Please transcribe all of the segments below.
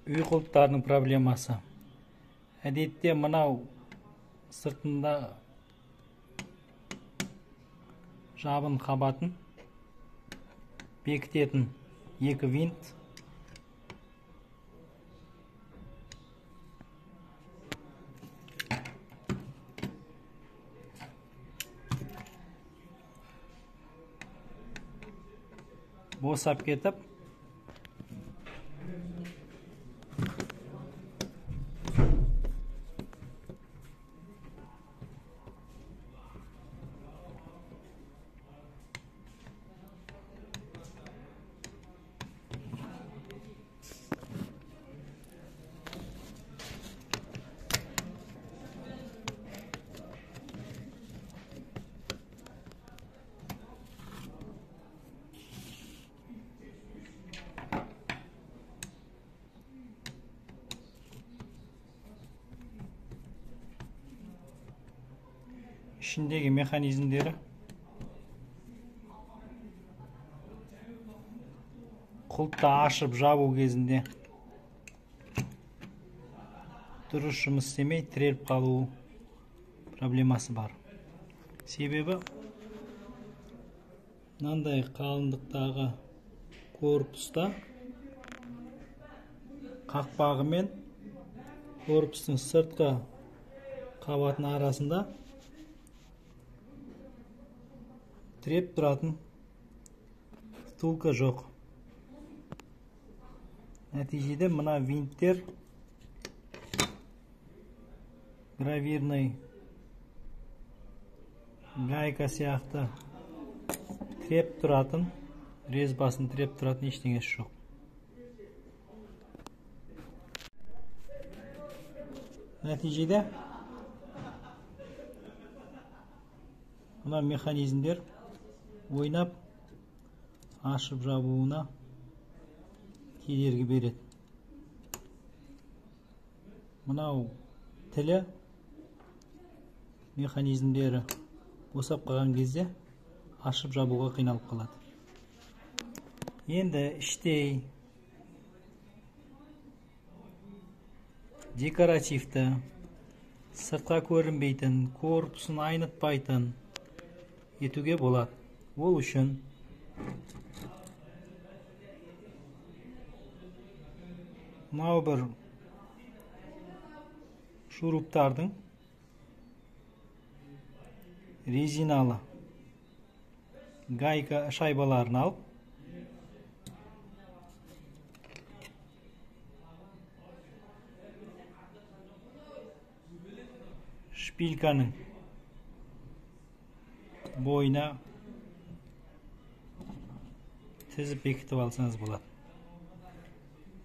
Үй құлыптарының проблемасы. Әдетте мынау сыртында жабын қабатын бекітетін екі винт босап кетіп, ішіндегі механизмдері құлыпты ашып жабу кезінде дұрыс жұмыс істемей тіреліп қалу проблемасы бар. Себебі мынандай қалыңдықтағы корпуста қақпағы мен корпустың сыртқы қабатының арасында тіреп тұратын втулка жоқ. Нәтижеде мына винттер гравирный гайка сияқты тіреп тұратын, резьбасын тіреп тұратын ештеңесі жоқ. Нәтижеде мына механизмдер ойнап ашып жабуына кедергі береді. Мынау тілі механизмдері босап қалған кезде ашып жабуға қиналып қалады. Енді іштей декоративті, сыртқа көрінбейтін, корпусын айнытпайтын етуге болады. Ол үшін мынау бір шуруптардың резиналы гайка шайбаларын алып, шпильканың бойына тізіп бекітіп алсаңыз болады.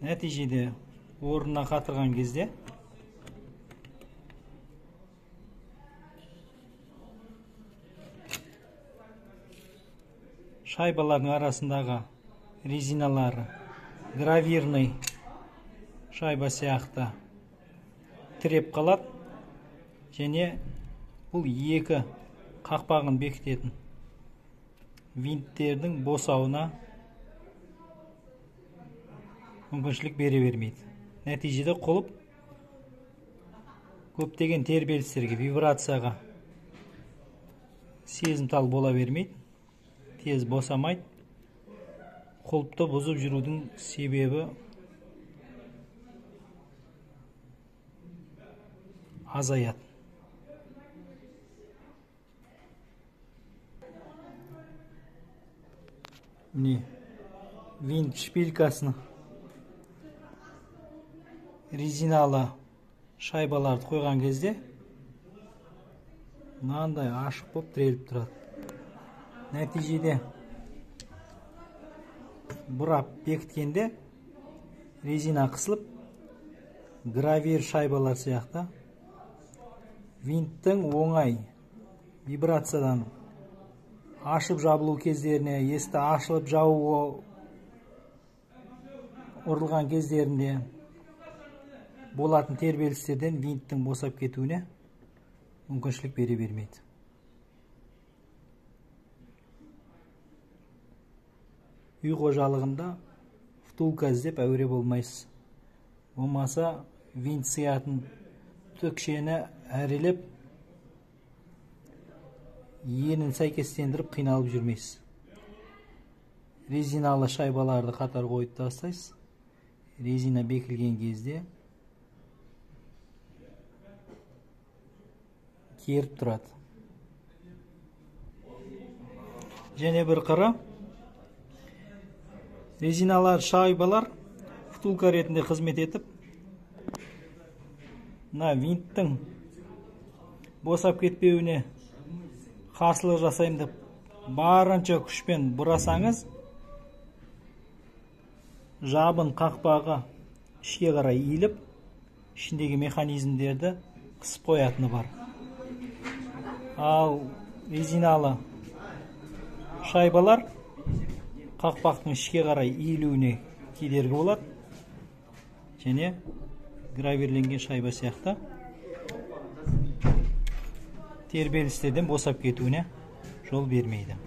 Нәтижеде орнына қатырған кезде шайбалардың арасындағы резиналары гравирный шайба сияқты тіреп қалады және бұл екі қақпағын бекітетін винттердің босауына мүмкіншілік бере бермейді. Нәтижеде құлып көптеген тербелістерге, вибрацияға сезімтал бола бермейді, тез босамайды. Құлыпты бұзып жүрудің себебі азаяды. Міне винт шпилькасını резиналы шайбаларды қойған кезде мынандай ашық болып тіреліп тұрады. Нәтижеде бұрап бекіткенде резина қысылып гравир шайбалар сияқты винттің оңай вибрациядан ашып жабылу кездеріне, есікті ашылып жабуға ұрылған кездерінде болатын тербелістерден винттің босап кетуіне мүмкіншілік бере бермейді. Үй қожалығында втулка іздеп әуре болмайсыз. Болмаса винт сиятын түкшені әрелеп енін сәйкестендіріп қиналып жүрмейсіз. Резиналы шайбаларды қатар қойып тастайсыз. Резина бекілген кезде керіп тұрады. Және бір қыры, резиналар, шайбалар втулка ретінде қызмет етіп, мына винттің босап кетпеуіне қарсылық жасаймын деп барынша күшпен бұрасаңыз, жабын қақпағы ішке қарай иіліп, ішіндегі механизмдерді қысып қоятыны бар. Ал резиналы шайбалар қақпақтың ішке қарай иілуіне кедергі болады және гравирленген шайба сияқты тербелістерден босап кетуіне жол бермейді.